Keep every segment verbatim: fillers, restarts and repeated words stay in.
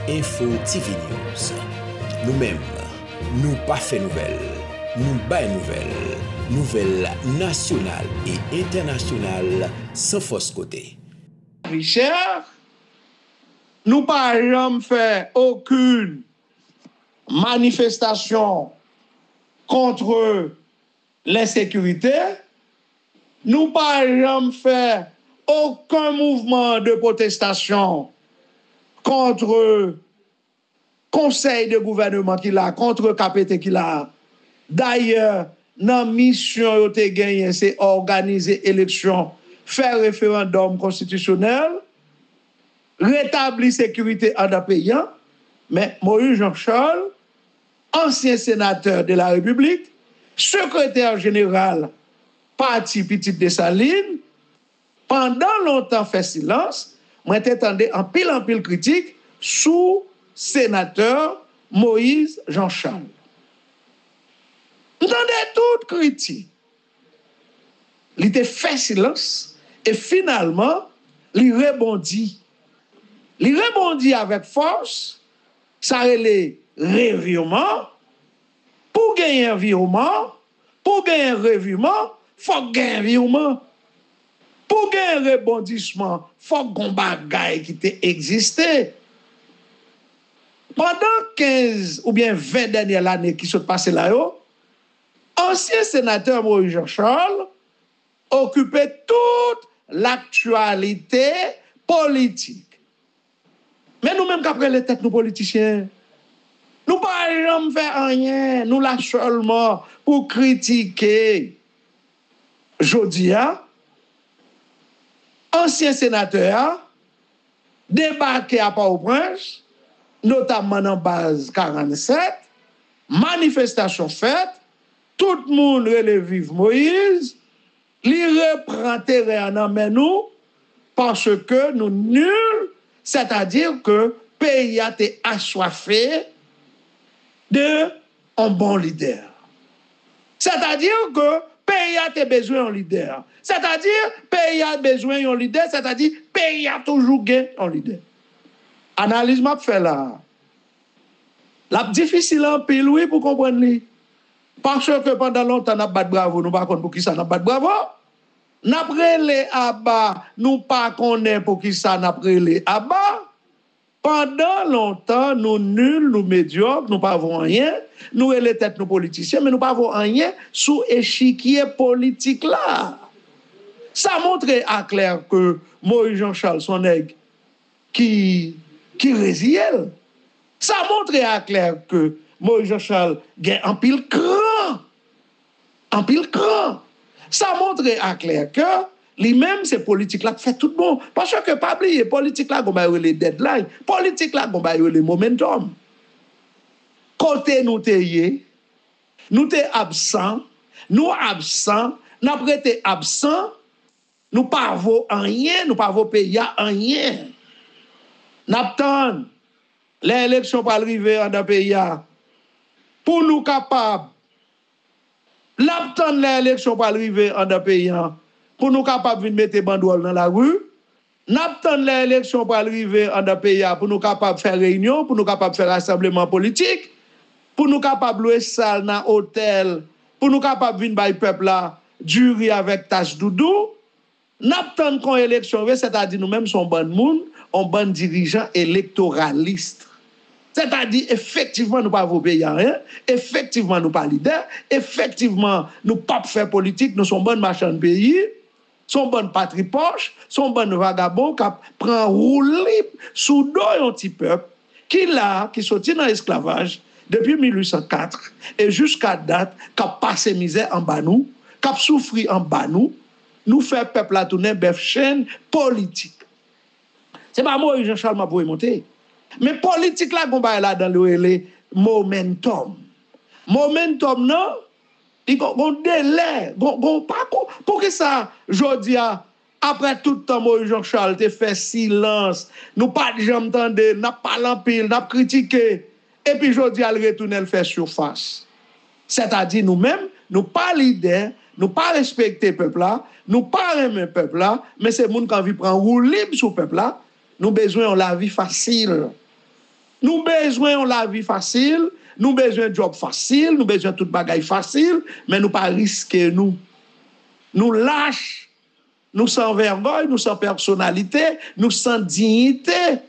Info T V News. Nou menm, nou pa fè nouvèl, nou bay nouvèl. Nouvèl nasyonal e entènasyonal san fòs kote. Richard, nou pa janm fè okenn manifestasyon kont lensekirite. Nou pa janm fè okenn mouvman de pwotestasyon kont konsèy de gouvèneman ki la, kont K P T ki la. Dayè, nan misyon yo te genyen, se òganize eleksyon, fè referandòm konstitisyonèl, retabli sekirite anndan peyi a. Men Moïse Jean Charles, ansyen senatè de la Repiblik, sekretè jeneral pati Pitit Desalin, pandan lontan fè silans. Mwen te tande anpil anpil kritik sou senatè Moïse Jean Charles. M tande tout kritik. Li te fè silans e finalman, li rebondi. Li rebondi avèk fòs, sa rele reviwman. Pou genyen viwman, pou genyen reviwman, fòk genyen viwman. Pou genyen rebondisman, fòk gon bagay ki te egziste. Pandan kenz oubyen ven dènyè lane ki sot pase la yo, ansyen senatè Moïse Jean Charles okipe tout laktyalite politik. Men nou menm k ap rele tèt nou politisyen, nou pa janm fè anyen, nou la sèlman pou kritike. Jodi a, ansyen senatè a debake a Pòtoprens, notamman nan baz karannsèt, manifestasyon fèt, tout moun rele viv Moïse, li repran teren an nan men nou, paske nou nil, sètadi ke peyi a te aswafe de yon bon lidè. Sètadi ke peyi a te bezwen yon lidè. Sètadi peyi a bezwen yon lidè, sètadi peyi a toujou gen yon lidè. Analiz m ap fè la a, l ap difisil anpil wi pou konprann li. Paske pandan lontan n ap bat bravo, nou pa konn poukisa n ap bat bravo. N ap rele aba, nou pa konnen poukisa n ap rele aba. Pandan lontan, nou nil, nou medyòk, nou pa vo anyen, nou rele tèt nou politisyen, men nou pa vo anyen sou echikye politik la. Sa montre aklè ke Moïse Jean Charles se yon nèg ki, ki reziye l. Sa montre aklè ke Moïse Jean Charles gen anpil kran. Anpil kran. Sa montre aklè ke li menm se politik la k fè tout bon. Paske pa bliye, politik la gon bagay rele deadline. Politik la gon bagay rele momentum. Kote nou te ye, nou te absan, nou absan, n ap rete absan, nou pa vo anyen, nou pa vo peyi a anyen. N ap tann lè eleksyon pral rive anndan peyi a pou nou kapab N ap tann lè eleksyon pral rive anndan peyi a pou nou kapab vin mete bandwòl nan lari. N ap tann lè eleksyon pral rive anndan peyi a pou nou kapab fè reyinyon, pou nou kapab fè rasanbleman politik, pou nou kapab lwe sal nan otèl, pou nou kapab vin bay pèp la diri avèk tas doudou. N ap tann kon eleksyon vre, sètadi nou menm se yon bann moun, yon bann dirijan elektoralis. Sètadi efektivman nou pa vo peyi a anyen, efektivman nou pa lidè, efektivman nou p ap fè politik, nou se yon bann machann peyi, se yon bann patripòch, se yon bann vagabon k ap pran woulib sou do yon ti pèp ki la, ki soti nan esklavaj depi mil uit san kat e jiska dat, k ap pase mizè anba nou, k ap soufri anba nou, nou fè pèp la tounen bèf chenn politik. Se pa Moïse Jean Charles m ap voye monte. Men politik la gon bagay ladan l yo rele momentum. Momentum nan, li gon, gon delè, gon, gon pa gon. Poukisa jodi a, apre tout tan Moïse Jean Charles te fè silans, nou pa t janm tande l, n ap pale anpil, n ap kritike, epi jodi a l retounen l fè sifas. Sètadi nou menm, nou pa lidè, nou pa respekte pèp la, nou pa renmen pèp la, men se moun k anvi pran woulib sou pèp la, nou bezwen yon lavi fasil. Nou bezwen yon lavi fasil, nou bezwen djòb fasil, nou bezwen tout bagay fasil, men nou pa riske nou. Nou lach, nou san vègòy, nou san pèsonalite, nou san diyite.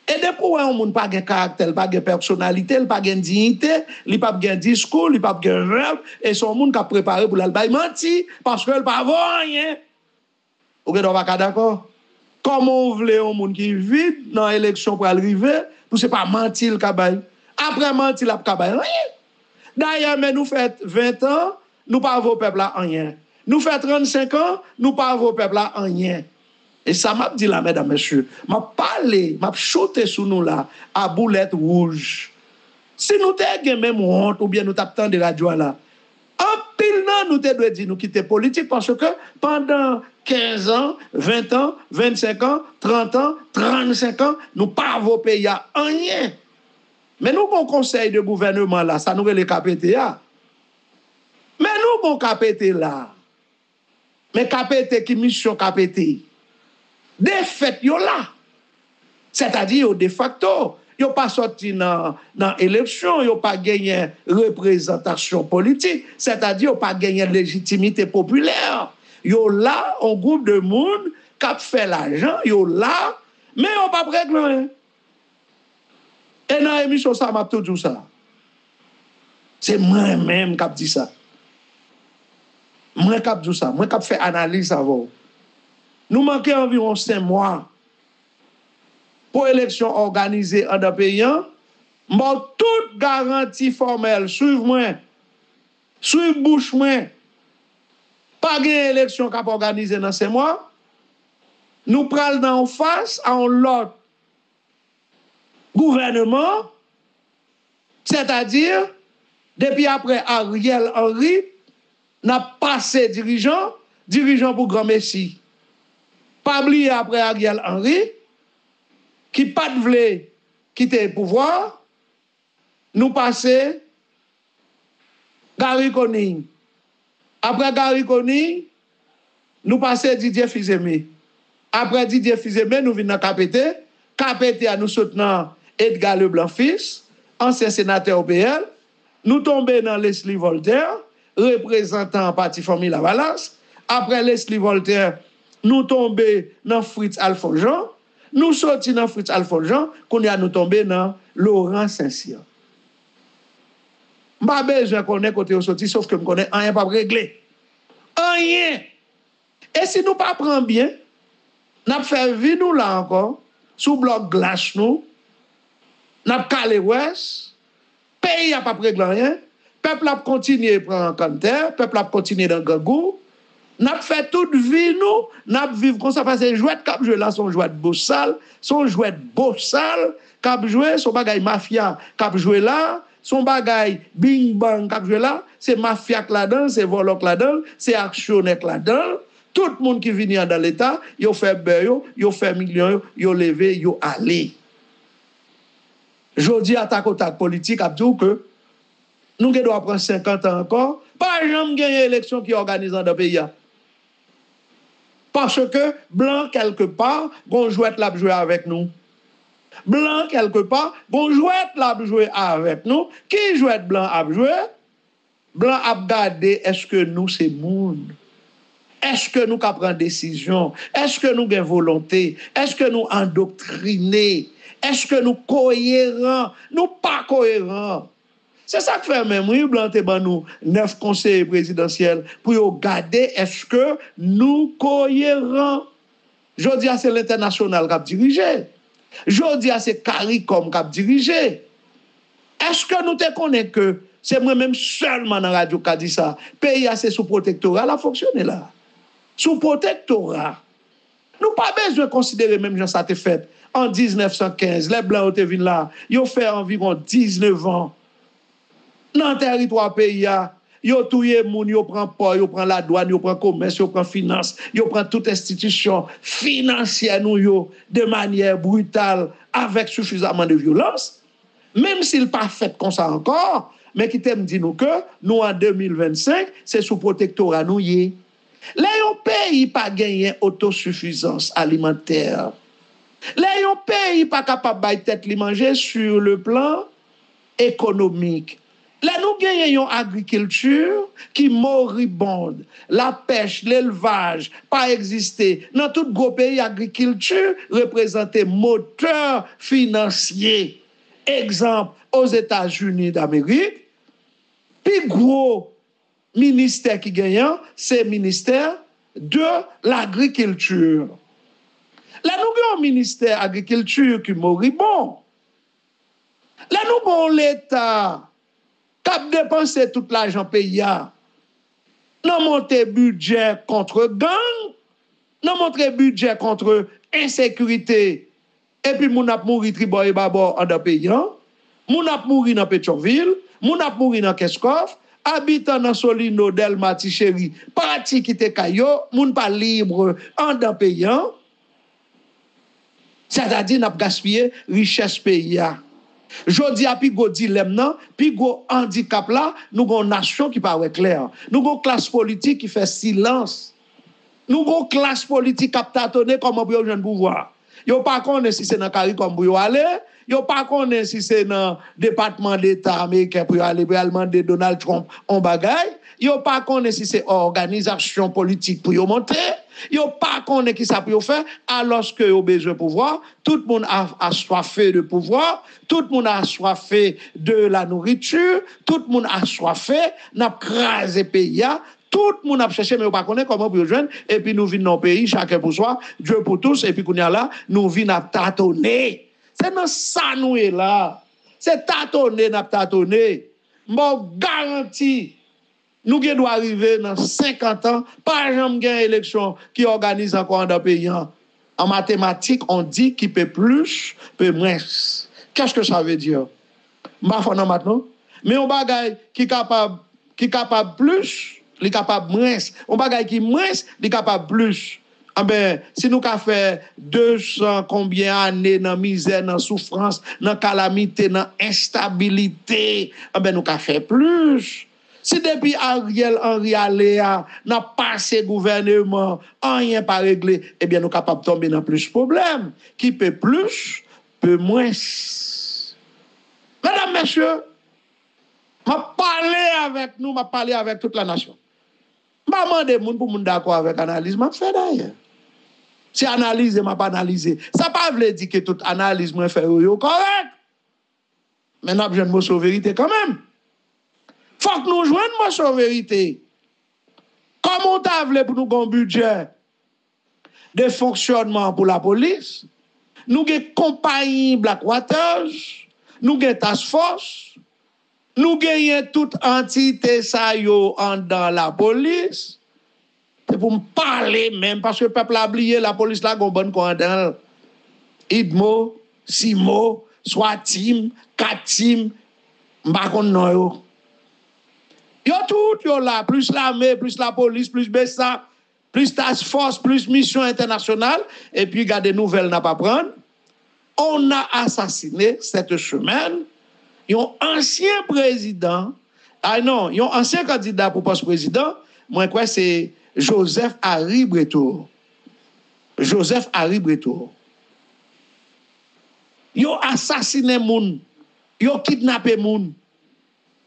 E depi w wè yon moun pa gen karaktè, li pa gen pèsonalite, li pa gen diyite, li p ap gen diskou, li p ap gen vèb, e se yon moun k ap prepare pou l al bay manti, paske l pa vo anyen. Ou gen dwa pa ka dakò. Kòman w vle yon moun ki vid nan eleksyon pral rive pou se pa manti l ka bay? Apre manti l ap ka bay anyen. Dayè, men nou fè ven tan, nou pa vo pèp la anyen. Nou fè trannsenk an, nou pa vo pèp la anyen. E sa m ap di la, medam, mesye, m ap pale, m ap choute sou nou la, a boulèt wouj. Si nou te gen menm wont oubyen nou t ap tande radyo a la, anpil nan nou te dwe di nou kite politik, paske pandan kenz an, ven an, vennsenk an, trant an, trannsenk an, nou pa vo peyi a anyen. Men nou gon konsèy de gouvèneman la, sa nou rele K P T a. Men nou gon K P T la. Men K P T, ki misyon K P T? Defèt yo la. Sètadi yo defakto. Yo pa sòti nan, nan eleksyon, yo pa genyen reprezantasyon politik, sètadi yo pa genyen lejitimite popilè. Yo la, yon gwoup de moun k ap fè lajan, yo la, men yo p ap regle anyen. E nan emisyon sa, m ap tou di w sa. Se mwen menm k ap di sa. Mwen k ap di w sa. Mwen k ap fè analiz avè w. Nou manke anviwon senk mwa pou eleksyon òganize anndan peyi an. M ba w tout garanti fòmèl. Swiv mwen. Swiv bouch mwen. Pa gen eleksyon k ap òganize nan senk mwa. Nou pral nan yon fas a yon lòt gouvèneman, sètadi, depi apre Ariel Henry, n ap pase dirijan, dirijan pou granmesi. Pa bliye apre Ariel Henry, ki pa t vle kite pouvwa, nou pase Garry Conille. Apre Garry Conille, nou pase Didier Fils-Aimé. Apre Didier Fils-Aimé, nou vin nan K P T. K P T a, nou sot nan Edgar Leblanc Fils, ansyen senatè O P L. Nou tonbe nan Leslie Voltaire, reprezantan Pati Fanmi Lavalas. Apre Leslie Voltaire, nou tonbe nan Fritz Alphonse Jean. Nou soti nan Fritz Alphonse Jean, kounye a nou tonbe nan Laurent Saint-Cyr. M pa bezwen konnen kote yo soti, sof ke m konnen anyen p ap regle. Anyen! E si nou pa pran byen, n ap fè vi nou la ankò, sou blòk glas nou, n ap kale wès, peyi a p ap regle anyen, pèp la ap kontinye pran kanntè, pèp la ap kontinye nan grangou, n ap fè tout vi nou, n ap viv konsa, paske jwèt k ap jwe la, se yon jwèt bosal, se yon jwèt bosal k ap jwe, se yon bagay mafya k ap jwe la, se yon bagay bing bang k ap jwe la, se mafya k ladan l, se vòlò k ladan l, se aksyonè k ladan l. Tout moun ki vini anndan Leta, yo fè bè yo, yo fè milyon yo, yo leve, yo ale. Jodi a, takotak politik ap di w ke nou gen dwa pran senkant an ankò, pa janm genyen eleksyon ki òganize anndan peyi a. Paske blan, kèlkepa, gon jwèt l ap jwe avèk nou. Blan, kèlkepa, gon jwèt l ap jwe avèk nou. Ki jwèt blan ap jwe? Blan ap gade èske nou se moun. Èske nou ka pran desizyon? Èske nou gen volonte? Èske nou andoktrine? Èske nou koyeran? Nou pa koyeran. Se sa k fè menm, wi, blan te ban nou nèf konseye prezidansyèl pou yo gade èske nou koyeran. Jodi a, se lentènasyonal k ap dirije. Jodi a, se CARICOM k ap dirije. Èske nou te konnen ke se mwen menm sèlman nan radyo k ka di sa? Peyi a, se sou pwotektora l ap fonksyone la. Sou pwotektora. Nou pa bezwen konsidere menm jan sa te fèt an diznèf san kenz, lè blan yo te vin la, yo fè anviwon diznèf an nan tèritwa peyi a, yo touye moun, yo pran pò, yo pran ladwàn, yo pran komès, yo pran finans, yo pran tout enstitisyon finansyè nou yo de manyè brital, avèk sifizaman de vyolans. Menm si l pa fèt konsa ankò, men kite m di nou ke nou an de mil vennsenk, se sou pwotektora nou ye. Lè yon peyi pa genyen otosifizans alimantè, Lè yon peyi pa kapab bay tèt li manje sur le plan économique, lè nou genyen yon agrikilti ki moribond, lapèch, lelvaj pa egziste, nan tout gwo peyi, agrikilti reprezante motè finansye. Egzanp, Ozetazini Damerik, pi gwo ministè ki genyen, se ministè de lagrikilti. Lè nou gen yon ministè agrikilti ki moribon, lè nou gen yon Leta k ap depanse tout lajan peyi a nan monte bidjè kont gang, nan monte bidjè kont ensekirite, epi moun ap mouri tribò e babò anndan peyi a, moun ap mouri nan Petyonvil, moun ap mouri nan Kenskòf, abitan nan Solino, Dèlma, Ticheri, pati kite kay yo, moun pa lib anndan peyi a. Sètadi n ap gaspiye richès peyi a. Jodi a, pi gwo dilèm nan, pi gwo andikap la, nou gen yon nasyon ki pa wè klè. Nou gen yon klas politik ki fè silans. Nou gen yon klas politik k ap tatone kòman pou yo jwenn pouvwa. Yo pa konnen si se nan CARICOM pou yo ale, yo pa konnen si se nan Depatman Deta ameriken pou yo ale, pou yo al mande Donald Trump yon bagay, yo pa konnen si se òganizasyon politik pou yo monte, yo pa konnen ki sa pou yo fè, alòske yo bezwen pouvwa, tout moun a, aswafe de pouvwa, tout moun aswafe de la nourriture, tout moun aswafe, n ap kraze peyi a, tout moun ap chèche, men yo pa konnen kòman pou yo jwenn, epi nou vin nan yon peyi, chacun pour soi, Dieu pour tous, epi kounye a la, nou vin ap tatone. Se nan sa nou ye la. Se tatone n ap tatone. M ba w garanti, nou gen dwa rive nan senkant an, pa janm gen eleksyon ki òganize ankò anndan peyi an. En mathématiques, on dit qui peut plus, peut moins. Qu'est-ce que ça veut dire? M pa fò nan mat non. Men yon bagay ki kapab, ki kapab plis, li kapab mwens. Yon bagay ki mwens, li kapab plis. Anben, si nou ka fè de san konbyen ane nan mizè, nan soufrans, nan kalamite, nan enstabilite, anben, nou ka fè plis. Si depi Ariel Henry ale a, n ap pase gouvèneman, anyen pa regle, ebyen, nou kapab tonbe nan plis pwoblèm, ki pe plis, pe mwens. Medam, mesye, m ap pale avèk nou, m ap pale avèk tout la nasyon. M pa mande moun pou moun dakò avèk analiz m ap fè dayè. Se analize m ap analize. Sa pa vle di ke tout analiz mwen fè yo, yo kòrèk. Men n ap jwenn moso verite kanmenm. Fòk nou jwenn moso verite. Kòman w ta vle pou nou gen yon bidjè de fonksyònman pou lapolis? Nou gen konpayi Black Waters, nou gen Task Force, nou genyen tout antite sa yo anndan lapolis. Se pou m pale menm, paske pèp la bliye, lapolis la gon bann kò anndan l. Idmo, Simo, Swatim, Katim, m pa konn non yo. Yo tout, yo la, plis lame, plis lapolis, plis besap, plis task force, plis misyon entènasyonal, epi gade nouvèl n ap aprann, on a assassiné cette semaine yon ansyen prezidan, ay non, yon ansyen kandida pou pòs prezidan, mwen kwè se Joseph Harry Bretto. Joseph Harry Bretto. Yo asasinen moun, yo kidnape moun.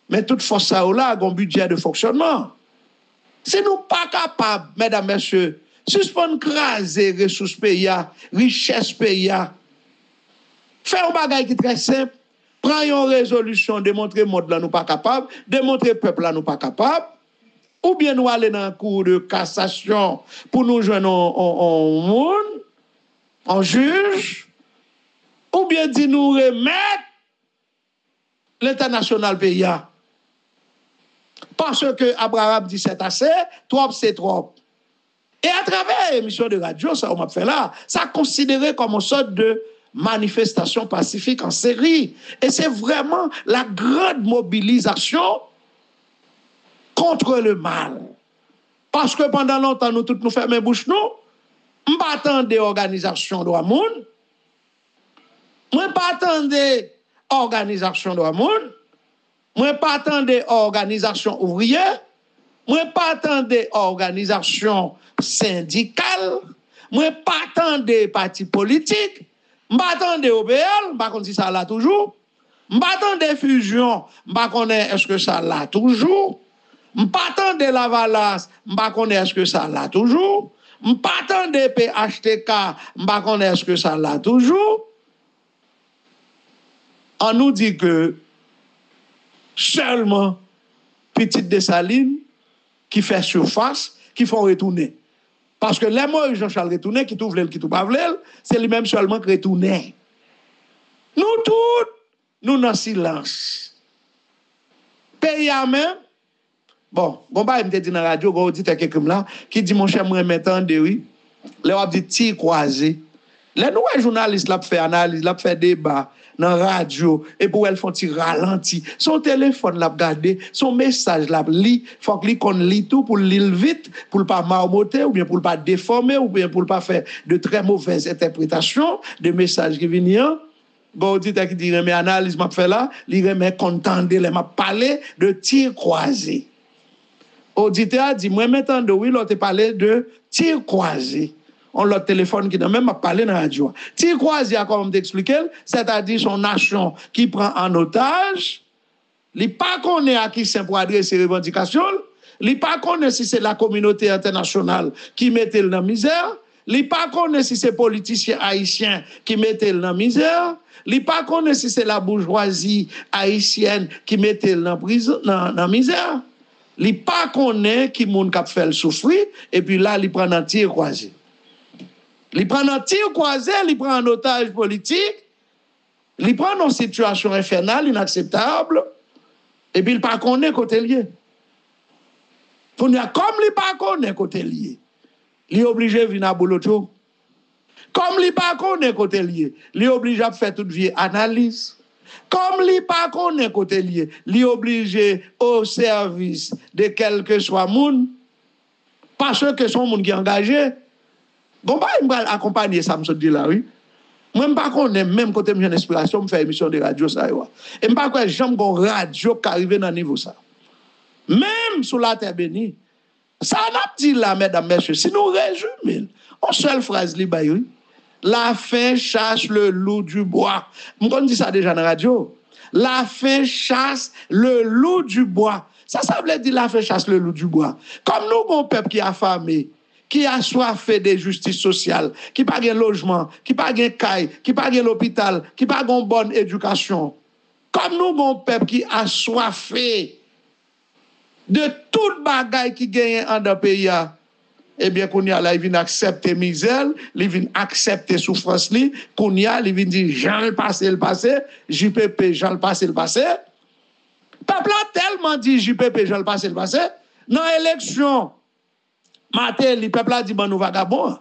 Men tout fòs sa yo la, gon bidjè de fonksyònman. Si nou pa kapab, medam, mesye, sispann kraze resous peyi a, richès peyi a, fè yon bagay ki trè senp, pran yon rezolisyon, demontre mond lan nou pa kapab, demontre pèp la nou pa kapab, oubyen nou ale nan kou de kasasyon pou nou jwenn yon, yon, yon moun, yon jij, oubyen di nou remèt lentènasyonal peyi a. Paske Abraham di c'est assez, twòp se twòp. E atravè emisyon de radyo sa yo m ap fè la, sa konsidere kòm yon sòt de manifestasyon pasifik an seri. E se vrèman la grande mobilisation contre le mal. Paske pandan lontan nou tout nou fèmen bouch nou, m pa tande òganizasyon dwa moun, mwen pa tande òganizasyon dwa moun, mwen pa tande òganizasyon ouvriye, mwen pa tande òganizasyon sendikal, mwen pa tande pati politik, M pa tande O P L, m pa konn si sa la toujou. M pa tande Fusion, m pa konnen èske sa la toujou. M pa tande Lavalas, m pa konnen èske sa la toujou. M pa tande P H T K, m pa konnen èske sa la toujou. An nou di ke sèlman pitit Desalin ki fè sifas, ki fè w retounen. Paske lè Moyiz Jan Chal retounen, kit ou vle l, kit ou pa vle l, se li menm sèlman k retounen. Nou tout, nou nan silans. Peyi a menm, bon, gon bagay m te di nan radyo, gon oditè ki ekri m la, ki di, monchè, m renmen tande, wi. Lè w ap di tir kwaze. Lè nou wè jounalis la ap fè analiz, l ap fè deba nan radyo, epi w wè l fè yon ti ralanti. Se yon telefòn l ap gade, se yon mesaj l ap li. Fòk li konn li tou pou l li l vit, pou l pa mawote, oubyen pou l pa defòme, oubyen pou l pa fè de trè movèz entèpretasyon de mesaj ki vini an. Gon oditè ki di, renmen analiz m ap fè la, li renmen konn tande lè m ap pale de tir kwaze. Oditè a di, mwen renmen tande w, wi, lè w te pale de tir kwaze. Yon lòt telefòn ki nan men m, m ap pale nan radyo a. Tir kwaze a, kòman m te eksplike l, sètadi se yon nasyon ki pran an otaj, li pa konnen a ki sen pou adrese revandikasyon l, li pa konnen si se lakominote entènasyonal ki mete l nan mizè, li pa konnen si se politisyen ayisyen ki mete l nan mizè, li pa konnen si se laboujwazi ayisyèn ki mete l nan prizon, nan, nan mizè. Li pa konnen ki moun k ap fè l soufri, epi la, li pran nan tir kwaze. Li pran nan tir kwaze, li pran an otaj politik, li pran nan sitiyasyon enfènal, inakseptab, epi l pa konnen kote l ye. Kounye a, kòm li pa konnen kote l ye, li oblije vin abolotcho. Kòm li pa konnen kote l ye, li oblije ap fè tout vye analiz. Kòm li pa konnen kote l ye, li oblije o sèvis de kèlkeswa moun, paske se yon moun ki angaje. Gon bagay m pral akonpanye sa m sot di la, wi. Mwen, m pa konnen menm kote m jwenn enspirasyon m fè emisyon de radyo sa yo a. E m pa kwè janm gon radyo k ka rive nan nivo sa. Menm sou latè beni. Sa n ap di la, medam, mesye, si nou rezime l, yon sèl fraz li bay, wi. La faim chasse le loup du bois. M konn di sa deja nan radyo. La faim chasse le loup du bois. Sa sa vle di, la faim chasse le loup du bois? Kòm nou gon pèp ki afame, ki aswafe de jistis sosyal, ki pa gen lojman, ki pa gen kay, ki pa gen lopital, ki pa gen bòn edikasyon. Kòm nou gon pèp ki aswafe de tout bagay ki genyen andan peyi a, ebyen, kounye a la, li vin aksepte mizè l, li vin aksepte soufrans li, kounye a, li vin di jan l pase, l pase, J P P jan l pase, l pase. Pèp la tèlman di J P P jan l pase, l pase, nan eleksyon, Martelly, pèp la di, ban nou vagabon an.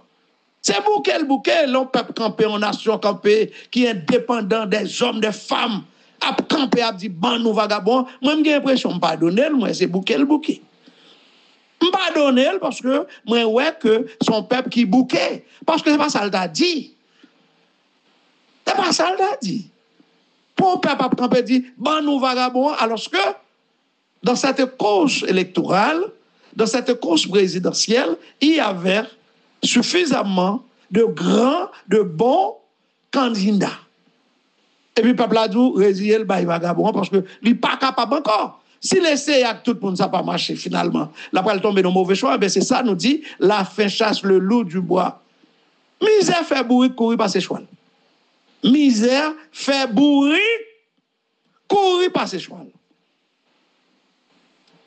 Se bouke l bouke, lè yon pèp kanpe, yon nasyon kanpe, ki endepandan, dèzòm, dèfanm, ap kanpe, ap di, ban nou vagabon an, mwen, m gen enpresyon m padone l, mwen, se bouke l bouke. M padone l paske mwen wè ke se yon pèp ki bouke. Paske se pa sa l ta di. Se pa sa l ta di. Pou yon pèp ap kanpe di, ban nou vagabon an, alòske dans cette course électorale, dans cette course présidentielle, il y avait suffisamment de grands, de bons candidats. Epi pèp la di w reziye l bay vagabon an paske li pa kapab ankò. Si l eseye ak tout moun, sa pa mache finalman, l ap pral tonbe nan move chwa, enben se sa nou di, la faim chasse le loup du bois. Mizè fè bourik kouri pase chwal. Mizè fè bourik kouri pase chwal.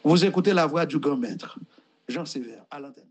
Vous écoutez la voix du grand maître, Jean Sévère, à l'antenne.